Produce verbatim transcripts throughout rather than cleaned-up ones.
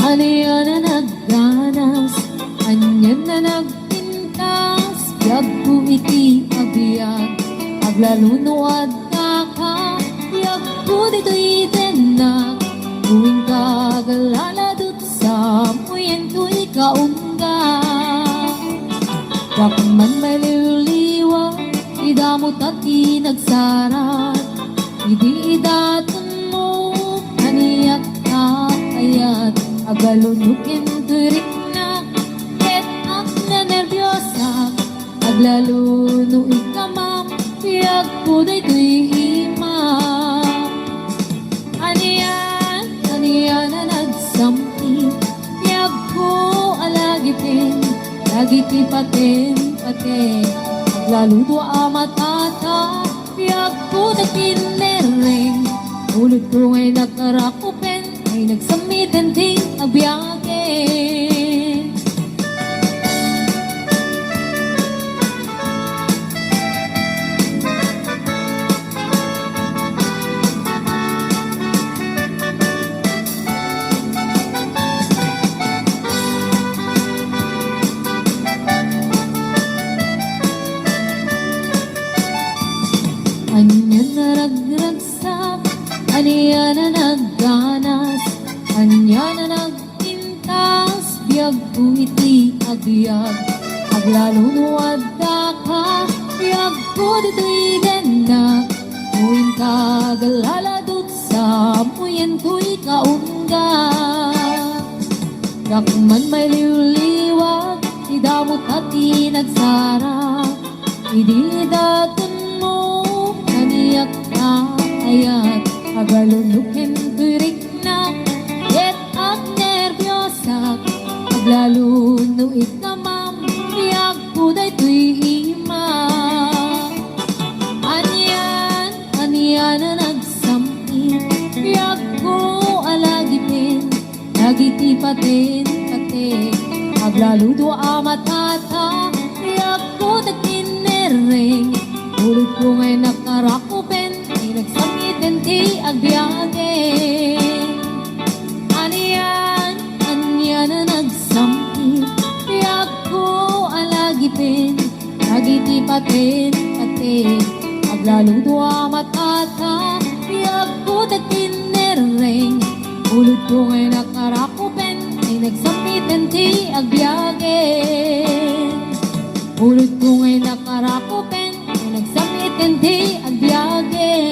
Ania a nagganas, ania a nagpintas, biagko iti abiag. Aglalo no addaka, biagko ditoy tennak. Uwingka aglaladot, samuyen toy kaunga. Diak man mailiwliwa, idamo ta ti nagsarat. Idi idatonmo, aniak ta ayat, aglalo no ken toy riknak, ket agnenerbiosak, aglalo no ikamam, biagko daytoy ima. Anian, anian a nagsampit, biagko a lagipen, dagiti paten-paten, aglalo dua a matata, biagko dagiti nerreng, ulodko ngay nakarakupen, ay nagsammiten ti agbiagen. Ania a nagragragsak, ania a nagganas, ania a nagpintas, biagko iti agbiag. Aglalo no addaka, biagko ditoy dennak. Uwingka aglaladot, samuyen toy kaunga. Diak man mailiwliwag, idamo ta ti nagsarat. Idi idatonmo, aniak ta ayat, aglalo no ken toy riknak, ket agnerbiosak, aglalo no ikamam, biagko daytoy ima. Anian, anian a nagsampit, biagko a lagipen, dagiti paten-paten, aglalo dua a matata, biagko dagiti nerreng, ulodko ngay nakarakupen, ay nagsammiten ti agbiagen. Anian, anian a nagsampit, biagko a lagipen, dagiti paten-paten, aglalo dua a matata, biagko dagiti nerreng, ulodko ngay nakarakupen, ay nagsammiten ti agbiagen. Ulodko ngay nakarakupen, ay nagsammiten ti agbiagen.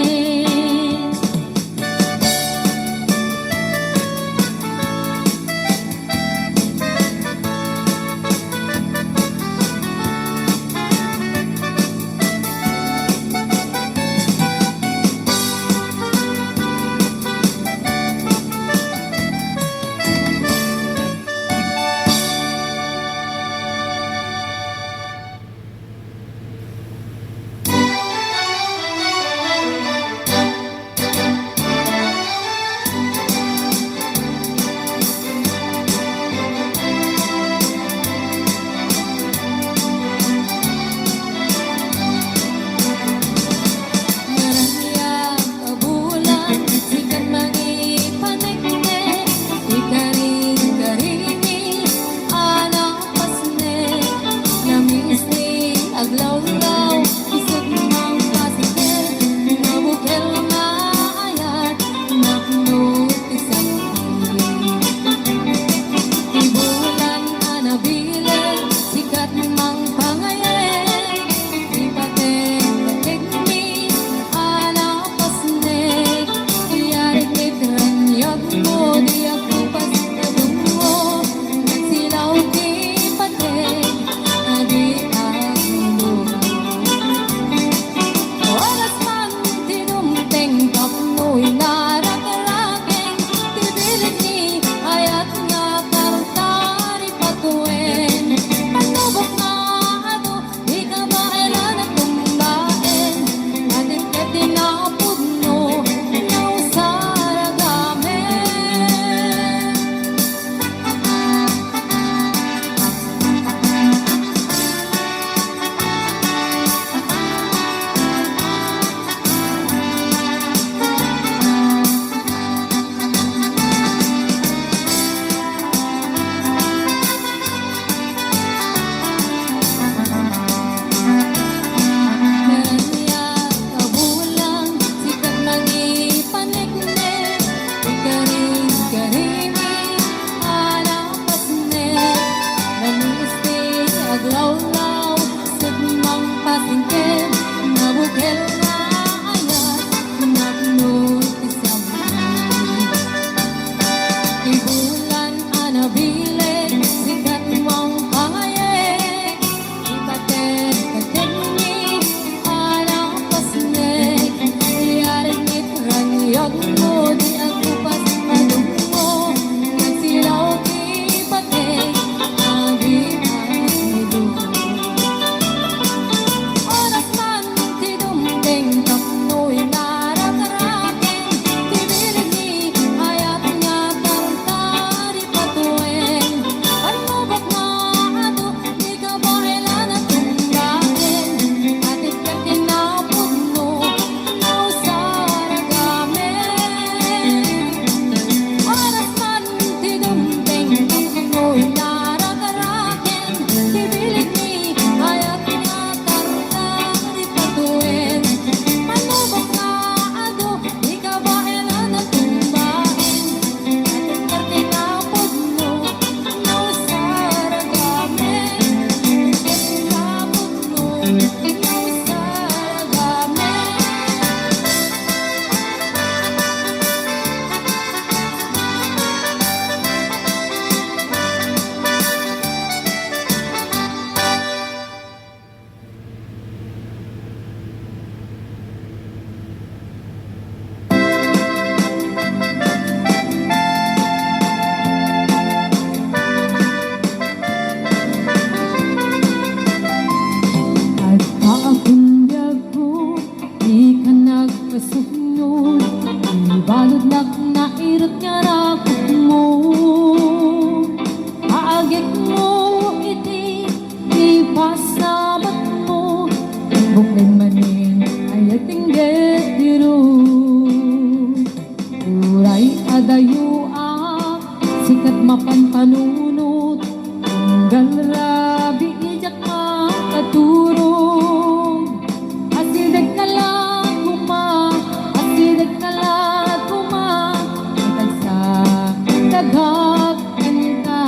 Mo iti ipasamakmo, buklen manen ay atingget diru. Uray adayo a sikat mapan panunot, unggal rabii diak makaturog. Asideg ka la koma, asideg ka la koma, itagsa, tagak kenka.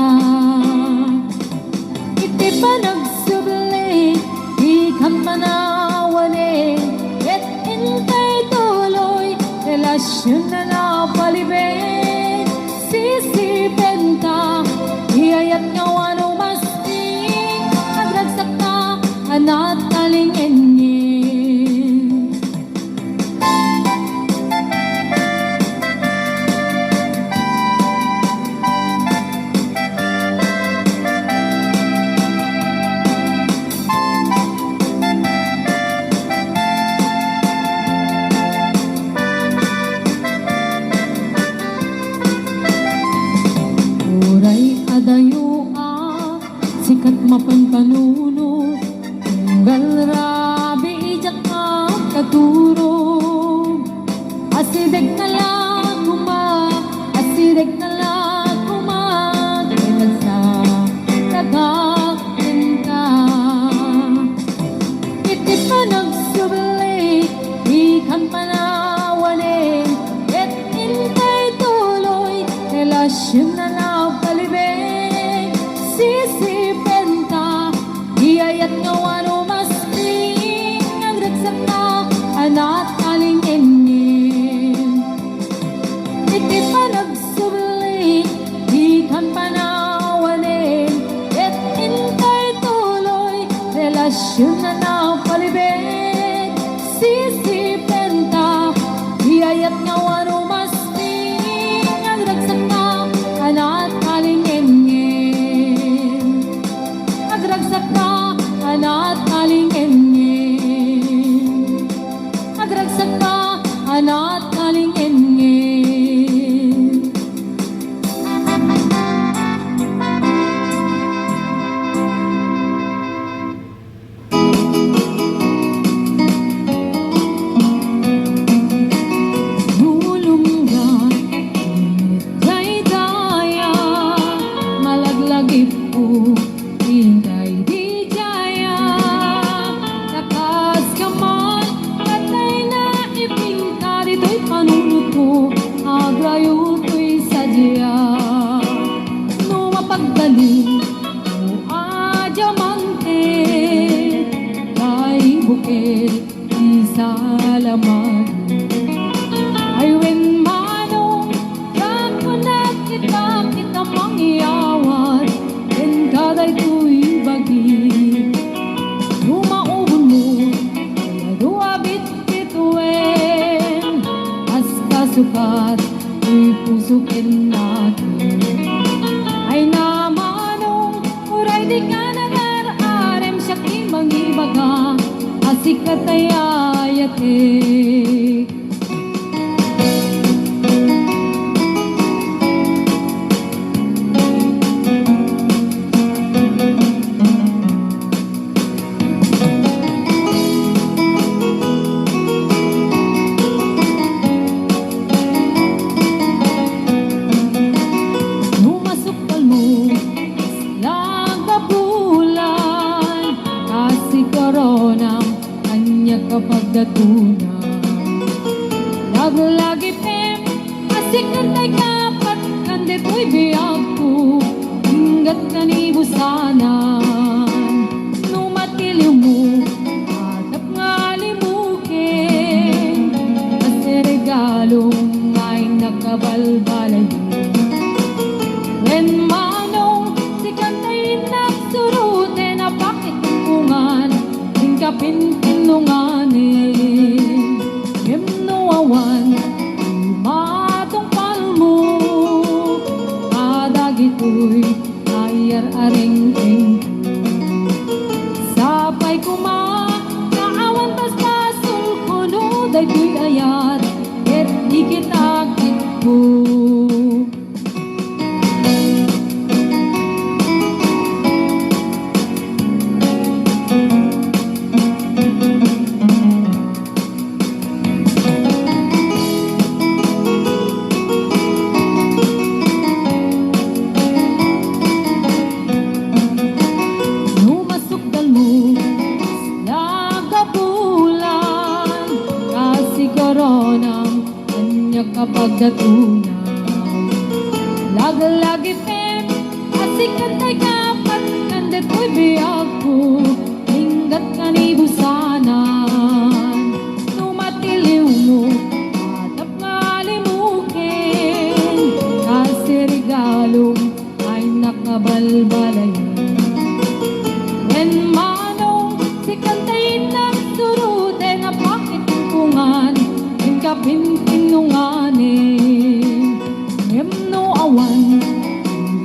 Iti panagsubli, dikan panawanen, ket intay tuloy, relasyon a napalibet. Sisipenta, iyayat nga wano masking, agragsakta a natalingengen. Uray adayo a sikat mapan panunot, unggal rabii diak makaturog. Asideg ka la koma, asideg ka la koma, ket agsaktak kenka. Iti panagsubli, dikan panawanen, ket intay tuloy, relasyon a napalibet. Sisipenta, iyayat nga wano masking, agragsakta a natalingengen. Iti panagsubli, dikan panawanen, ket intay tuloy, relasyon a napalibet. Sisipenta, iyayat nga wano masking, agragsakta a natalingengen. Agragsakta a natalingengen. Agragsakta a natalingengen. Nulunggan, init daydaya, malaglagipko, intay didaya. Takas ka man, patay na ipinta ditoy panunotko, agrayo toy sadia. No mapagbalin, no a diamante, kay bukit, isalamag. Ay wen manong, gapu na kita, kita mangyawat, ken kadaytoy bagi. No maugonmo, aya dua bitbituen, kas kasukat, ti puso ken nato. Ay na manong, uray dika nagar-arem, siak ti mangibaga, a sika ti ayatek. No masukbalmo, laga bulan, kasi koronam, ania ka pagdatonam. Laglagipem, a sika ti kapat, ken ditoy biagko, inggat kanibusanan. No matiliwmo, adda nga limuken, kas regalom nga innak a balbalayen. Wen manong, sika ti innak suroten a pakitungtungan, inka pintinonganen. Ngem no awan, matungpalmo kadagitoy ayar a reng-reng. Sapay koma nga awan basbasolko no daytoy ayat ket ikitakitko. Gatuna. Laglagipem a sikan tay kapat kan detoy biagko, inggat kanibusanan. No matiliwmo, atap nga alimuken, kasi regalom ay nakabalbalayen. Wen manong, sikan tay nagsuroten a pakitungtungan, ken kapintinonganen. Ngem no awan,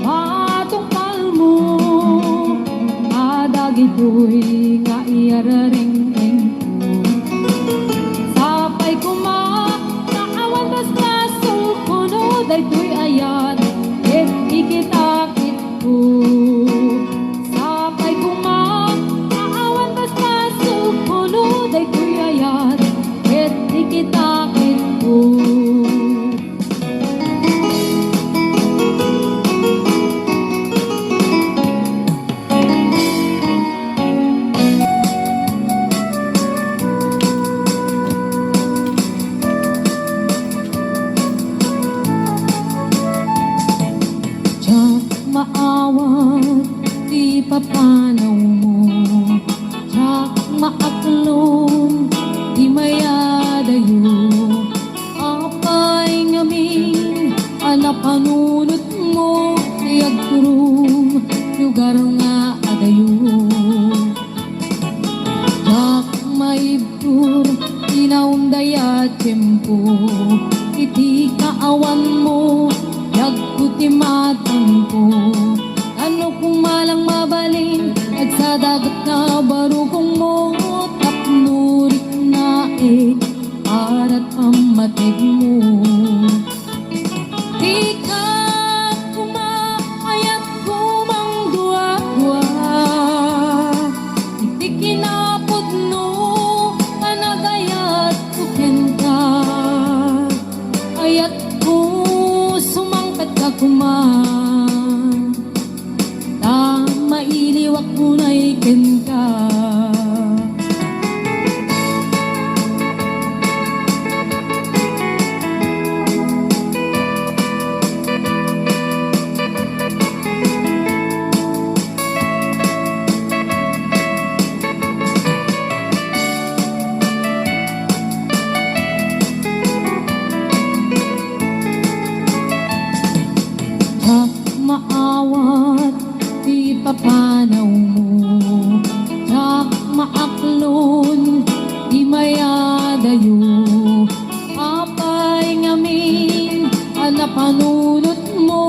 matungpalmo, a dagitoy nga iyarreng-engko. Sapay koma nga awan basbasol kono daytoy ayat ket ikitakitko. Sapay koma nga awan basbasol kono daytoy ayat ket ikitakitko. Diak maawat ti papanawmo, diak maaklon ti mayadayo. Apay ngamin a napanunotmo ti agturom, lugar nga adayo. Diak maibtur ti naunday a tiempo, iti kaawanmo, yagko ti matangko. Ano koma lang mabalin, agsadagat nga barukongmo, tapno riknaek, arat pammategmo. Dika koma ayat koma mangduadua iti kinapudno a nagayatko kenka. Ayatko, sumangpetka koma. Ta mailiwak unay kenka. Diak maawat ti papanawmo, diak maaklon ti mayadayo. Apay ngamin a napanunotmo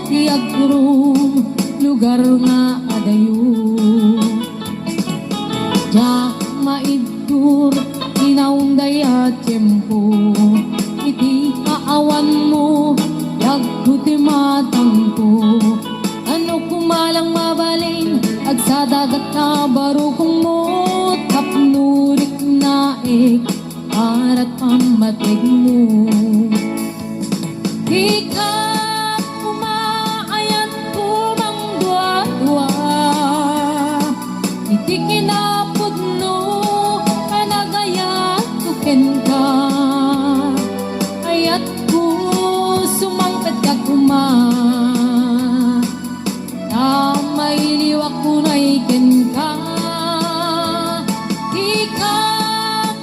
ti agturom, lugar nga adayo. Diak maibtur ti naunday a tiempo, iti kaawanmo, yagko ti matangko. Ano koma lang mabalin, agsadagat nga barukongmo, tapno riknaek, arat pammategmo. Dika koma ayat koma mangduadua iti kinapudno a nagayatko kenka. Ayatko, sumangpetka koma. Ta mailiwak unay kenka. Dika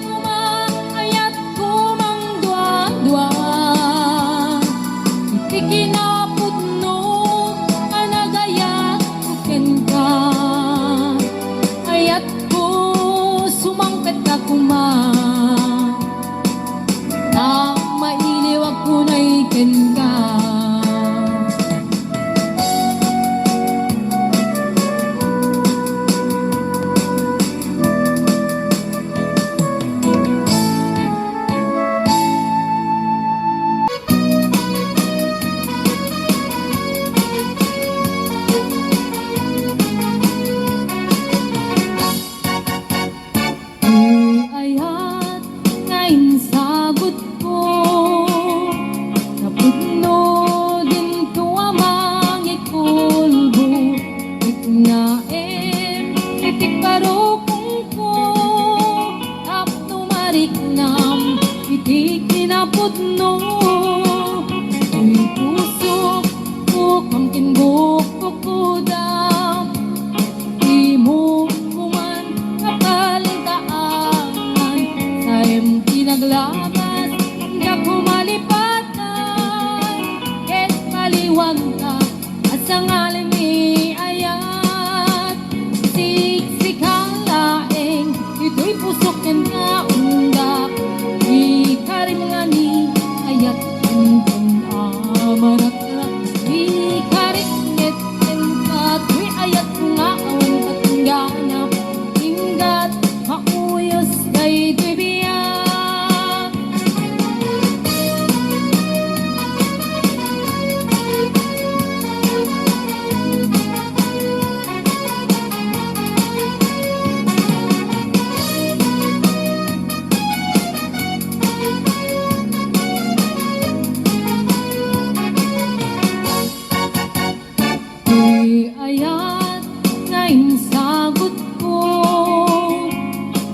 koma ayat koma mangduadua iti kinapudno a nagayatko kenka. Ayatko, sumangpetka koma. Ta mailiwak unay kenka. Ti ayat nga insagutko, napudno dinto a mangikulbo, riknaem iti barukongko, tapno mariknam iti kinapudno. Mamkin bukbukudam, imo kuman kapaldaangan, saem ti naglabas, nga kumalipatan, ket paliwanta, a sangalinmi ayat. Siksika laeng, ditoy pusok kenka, undak, ikarim nga ni ayat, kenken a marakrak, ikarim met kenka, toy ayatko nga awan patinggana, inggat, mauyos daytoy biag. Ti ayat nga insagutko,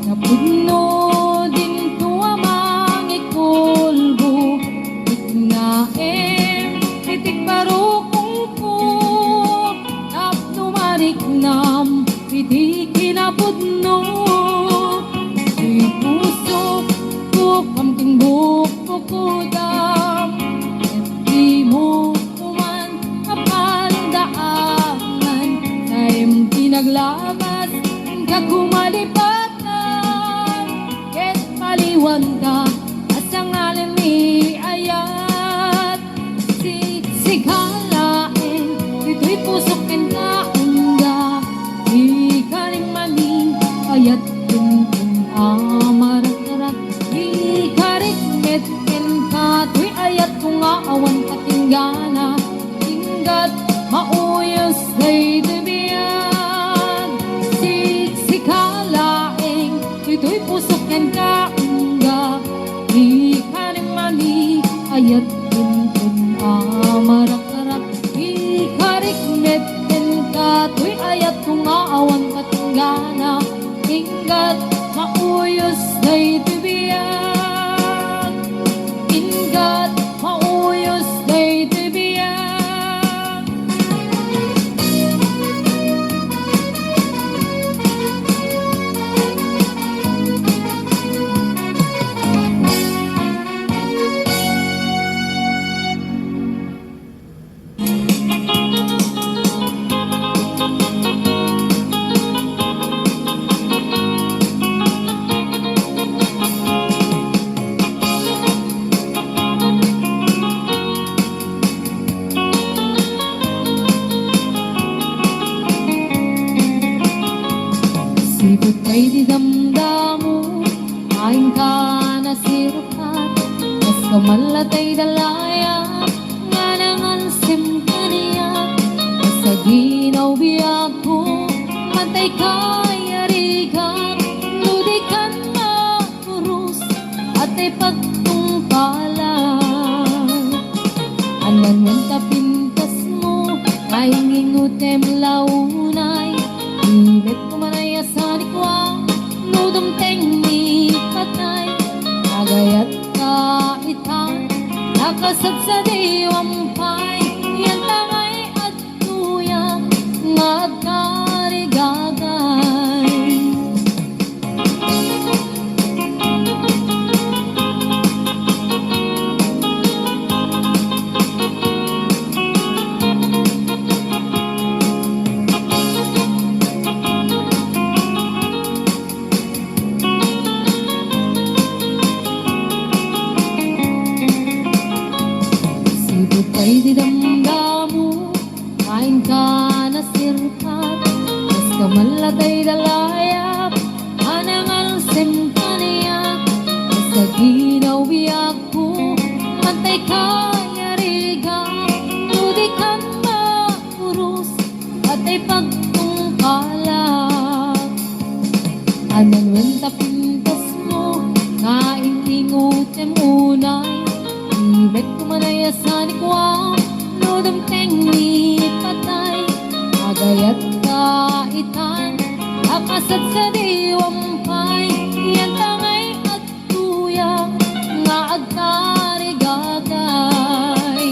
napudno dinto a mangikulbo. Riknaem iti parukongko, tapno mariknam iti kinapudno. Ti pusok, bukam ken bukbukudam, ket dimo kuman a paldaangan, saem ti naglabas, inka kumalipatan, ket paliwanta, a sangalinmi ayat. Siksika laeng, ditoy pusok kenka, undak, ikarim nga ni ayat, kenken a marakrak, ikarim met kenka, toy ayatko nga awan patinggana, inggat, mauyos daytoy biag. Siksika laeng, ditoy pusok kenka, undak, ikarim nga ni ayat, kenken a marakrak, ikarim met kenka, toy ayatko nga awan patinggana, inggat, mauyos daytoy biag. Inggat, mauyos daytoy biag. Sipud pay ti damdamo, awan ka nasirukkat, kas kamallatay dalayat, nga nangalsem kaniak, kas aginaw biagko, mantay kayarigak, no dikan ma- puros, atay pagtungpalan. Anan wen ta pintasmo, nga ingingutem la unay, ibetko manay a sanikua, no dumteng ni patay, agayat ka itan, nakasadsadiwam pay, yan ta ngay ad- tuya nga agkarigagay. Sipud pay ti damdamo, awan ka nasirukkat, kas kamallatay dalayat, a nangalsem kaniak, kas aginaw biagko, mantay kayarigak, no dikan ma- puros, atay pagtungpalak. Anan wen ta pintasmo, nga ingingutem unay, ibetko manay a sanikua, no dumteng ni patay, agayat ka itan, nakasadsadiwam pay, yan ta ngay ad- tuya nga agkarigagay.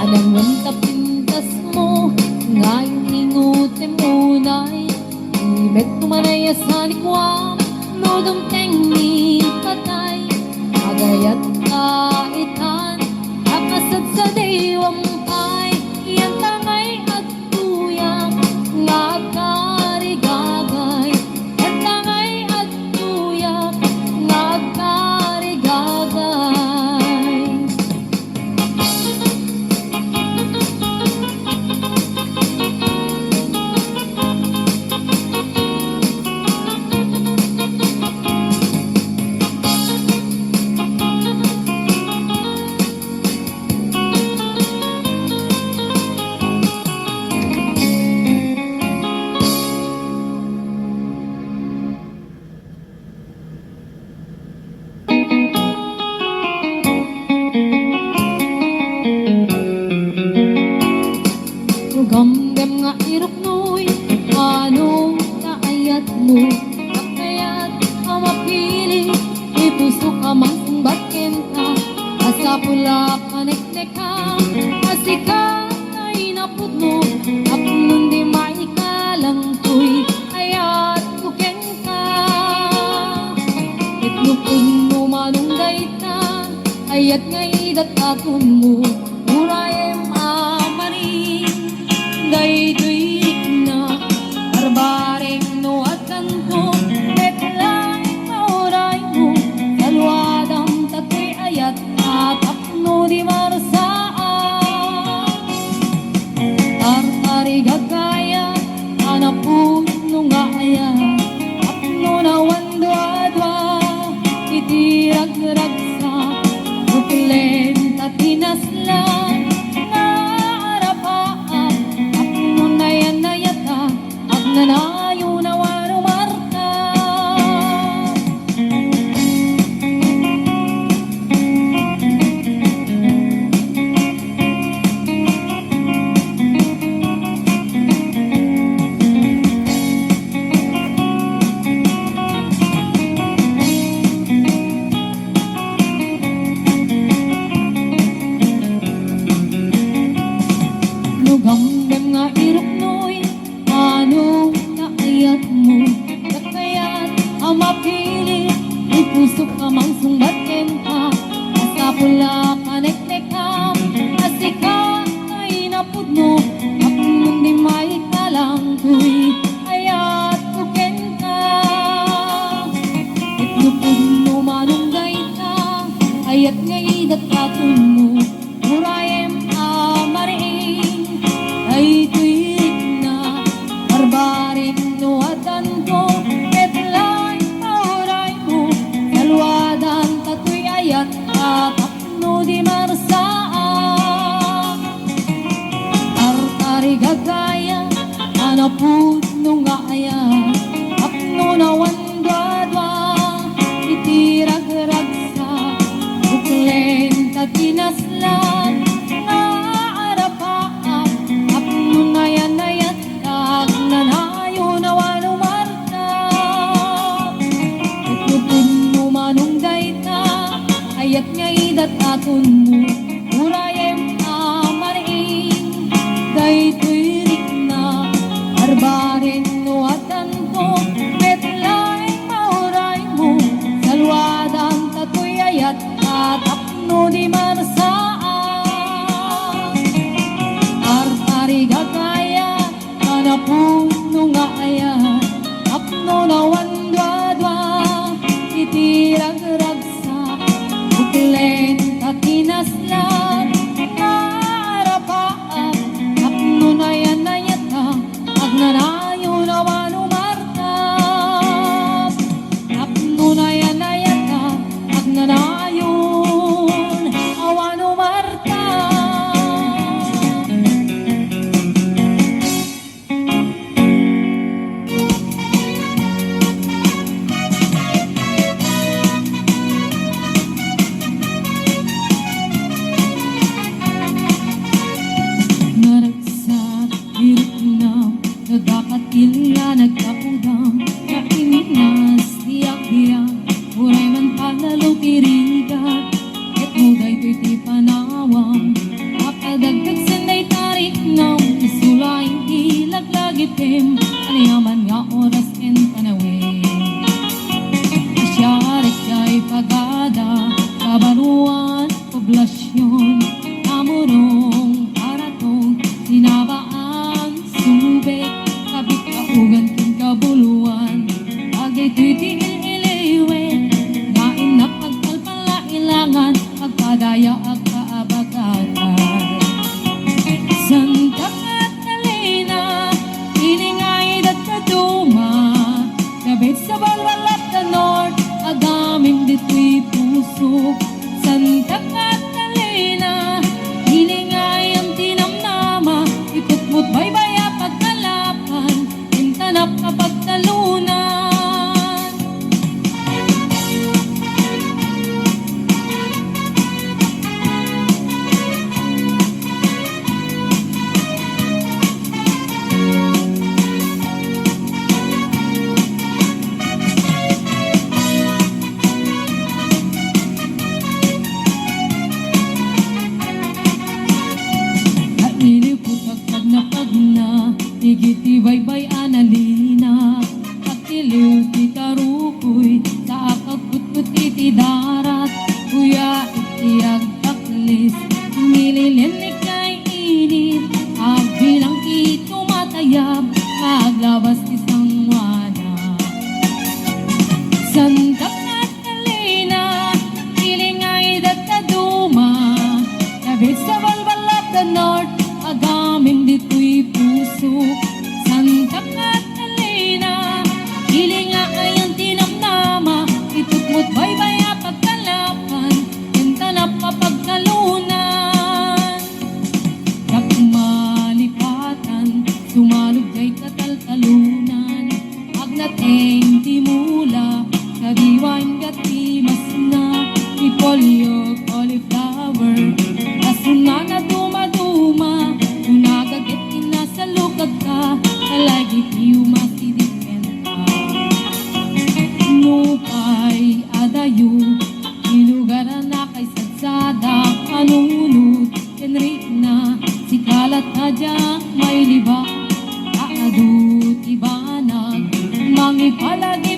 Anan wen ta Nga ingutem unay, imet tumanay a sanikuam, no dumteng ni patay, agayat ka itan, a kasadsadiwam pay, yan ta ngay agtuyak nga agkarigagay, yan ta ngay agtuyak nga agkarigagay. Gamgam nga iruknoy, anong kaayatmo? Kakayat a mapili, ipuso ka mangsungbat kenta, a sapul a paneknekam, a sika nga inapudno, tapno di maikalang toy ayatko kenka. Itnupudno manong dayta, ayat nga idat atonmo, urayem a marin, daytoy rikna, barbareng no addanto, met laeng mauraymo, saluadam ta toy ayat a tapno di marsaak. Tartarigagayat a napudno nga ayat, tapno awan duadua iti ragragsak, putlen ta tinaslan nga arapaak, tapno nayan-nayatak, agnanayon awan umarta. No gamgam nga iruknoy, anong kaayatmo? Kakayat a mapili, ipuso ka mangsungbat kenka, a sapul a paneknekam, a sika nga inapudno, tapno di maikalang toy ayatko kenka. Itnupudno manong dayta, ayat nga idat atonmo, urayem a marin, daytoy rikna, barbareng no addanto, met laeng mauraymo, saluadan ta toy ayat a tapno di marsaak. Tartarigagayat a napudno nga ayat, tapno awan duadua iti ragragsak, putlen ta tinaslan nga arapaak, tapno nayan-nayatak, agnanayon awan umarta. Itnupudno manong dayta, ayat nga idat atonmo, urayem a marin, daytoy rikna, barbareng no addanto, met laeng mauraymo, saluadan ta toy ayat a tapno di marsaak. Tartarigagayat a napudno nga ayat, tapno awan duadua iti ragragsak, putlen ta tinaslan nga arapaak, tapno nayan-nayatak, agnanayon awan umarta. Tapno nayan-nayatak, agnanayon awan umarta. Naragsak ti riknam, nadakatil nga nagkapudam, nga innas ti agbiag, uray man panalo ti rigat, ket no daytoy ti panawam, makadagdag sen dayta riknam, isu laeng ti Santa Catalina, ilingayan ti namnama, ikutmot baybay a pagkalapan, intanap a pagtalunan. Nailiw ko, tagpagna-pagna, igiti baybay a nalina. Agtiliw ti karukoy, sa akagkutnot iti darat. Kuya, iti agpaklis, nililinnik kay init. Agbilang ti tumatayab, aglabas ti sanguana. Santa Catalina, ilingayan ti daduma. The vegetable of the north, agamem ditoy puso. Santa Catalina, ilingayan ti namnama, ikutmot baybay a pagkalapan, intanap a pagtalunan. Dak malipatan, sumalog jay kataltalunan. Agnateng ti mula, kadiwan ket ti masna, repolyo, cauliflower, asuna na dumaduma, unaga ket inasalukagka, talagi ti umasidikenta. Nupay adayo, ti lugar a nakaisadsada, panunot, ken rikna, sika latta diak mailiba, ta adu ti banag, mangipalagi